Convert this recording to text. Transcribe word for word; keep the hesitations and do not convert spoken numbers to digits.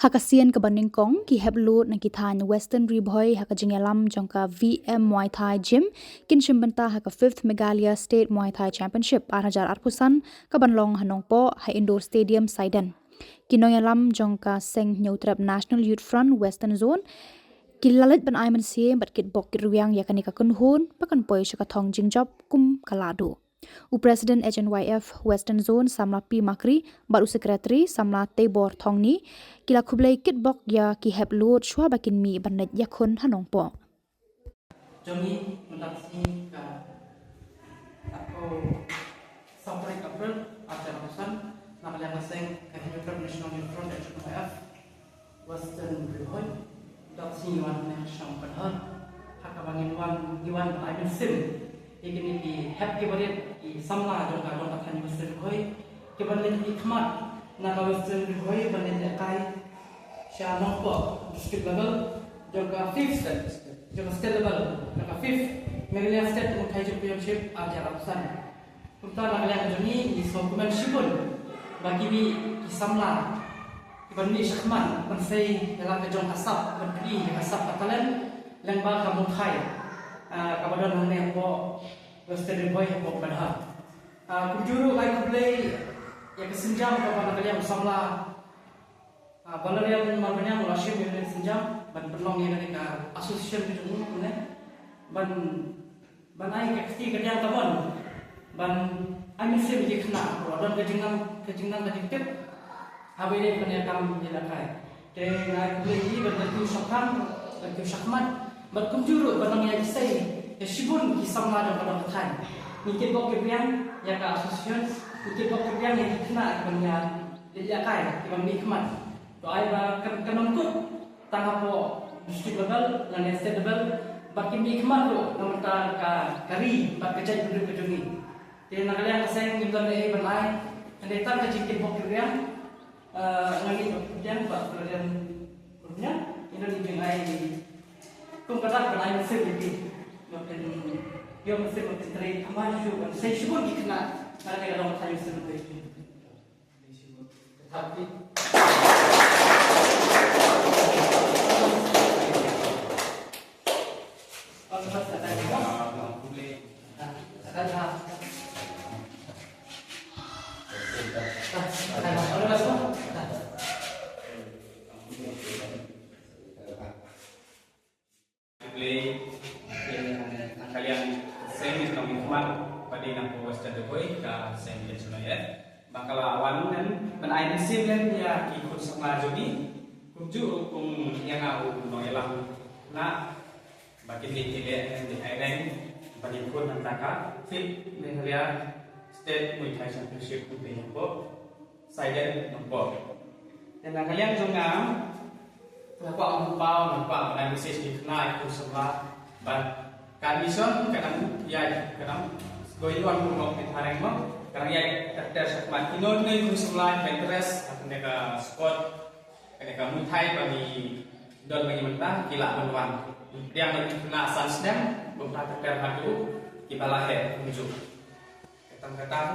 Ha ka sien kaba nyngkong, ki hep lud na ki thaiñ Western Ri Bhoi ha ka jingïalam jong ka V M Muay Thai Gym kin shim bynta ha ka fifth Meghalaya State Muay Thai Championship arhajar arphew san, kaban long ha Nongpoh ha Indoor Stadium Saiden. Ki nongïalam jong ka Seng Hynñiewtrep National Youth Front Western Zone ki la leit ban ai mynsiem bad kitbok kitrwiang ïa kane ka kynhun ba kan poi sha ka thong jingjop kum ka la duh. U President H N Y F Western Zone Samla P Makri bad u Secretary Samla Teibor Thongni ki la khublei kitbok ïa ki hep lud shuwa ba kin mih ban leit ïakhun ha Nongpoh. Jong ngi mynta ka sngi ka arphew saw tarik April arhajar arphew san, na ka liang ka seng ka Hynñiewtrep National Youth Front, H N Y F Western Ri Bhoi, mynta ka sngi ngi wan hangne ha shnong Pynhor ha kaba ngi wan, ngi wan ban ai mynsiem ïa kine ki hep ki barit, ki samla jong ka, jong ka thaiñ Western Ri Bhoi, kiban leit mihkhmat na ka Western Ri Bhoi ban leit lehkai sha Nongpoh district level jong ka fifth state, jong ka state level jong ka fifth Meghalaya State Muay Thai Championship arhajar arphew san. Kumta na ka liang ka jong ngi ngi sngewkmen shibun ba ki mih ki samla kiban mih shakhmat ban sei ïa la ka jong ka sap, ban plie ïa ka sap ka talent lyngba ka Muay Thai, ah, kaba don hangne hapoh Western Ri Bhoi hapoh Pynhor. Ah, kumjuh ruh ai khublei ïa ka sienjam kaba na ka liang u samla Ah, Valerian Marbaniang u la shim ïa kane ka sienjam ban pynlong ïa kane ka association ka jong u ne ban, ban ai ka kti ka diang ka mon ban ai mynsiem ïa ki khynnah ba don ka jingnang, ka jingnang ka jingtip haba ïadei bad ka kam ïalehkai. Te nga ai khublei ïa ki ban leit kiew shakhmat, leit kiew shakhmat bad kumjuh ruh ban long ïa ki sei ïa shibun ki samla jong ka dong ka thaiñ. Ngi kitbok kitrwiang ïa ka association, ngi kitbok kitrwiang ïa ki khynnah ban ïa leit ïalehkai kiban mihkhmat. To ai ba kan, kan ym kut tang hapoh district level lane state level, ba kin mihkhmat ruh na bynta ka, ka ri bad ka jaitbynriew ka jong ngi. Te na ka liang ka seng ngim don ei ban ai, hynrei tang ka jingkitbok kitrwiang, eh, nga ngeit ba kitrwiang ba kitrwiang, kitrwiang, ngin don jingïaleh kum ka dak ban ai mynsiem ïa ki. Ba kin ïoh mynsiem ba kin trei thymmai shuh ban sei shibun ki khynnah na ka dong thaiñ Western Ri Bhoi. Khublei, eh, na ka liang seng jong ngi khmat, ba dei na ka Western Ri Bhoi, ka seng H N Y F. Ba ka la wan ban ai mynsiem lem ïa ki khun samla jong ngi. Kumjuh kum ïa nga u nongïalam na ba kin leit leit lem leit ai reng ba kin khun nangta ka fifth Meghalaya State Muay Thai Championship kumjuh ïa ko. Saiden Nongpoh. Te na ka liang jong nga, nga kwah ban pynpaw, nga kwah ban ai message ïa ki khynnah, ïa ki khun samla ba ka admission ka dang ïaid, ka dang dei wan kum ba phi tharai mo, ka dang ïaid ter ter shakhmat. Kino kino ki khun samla kiba interest ha kane ka sport, kane ka Muay Thai ba ngi don ba ngi mynta, ki lah ban wan. Pdiang ïa ki khynnah san snem, kumta ter ter haduh kiba la heh kumjuh. Katang katang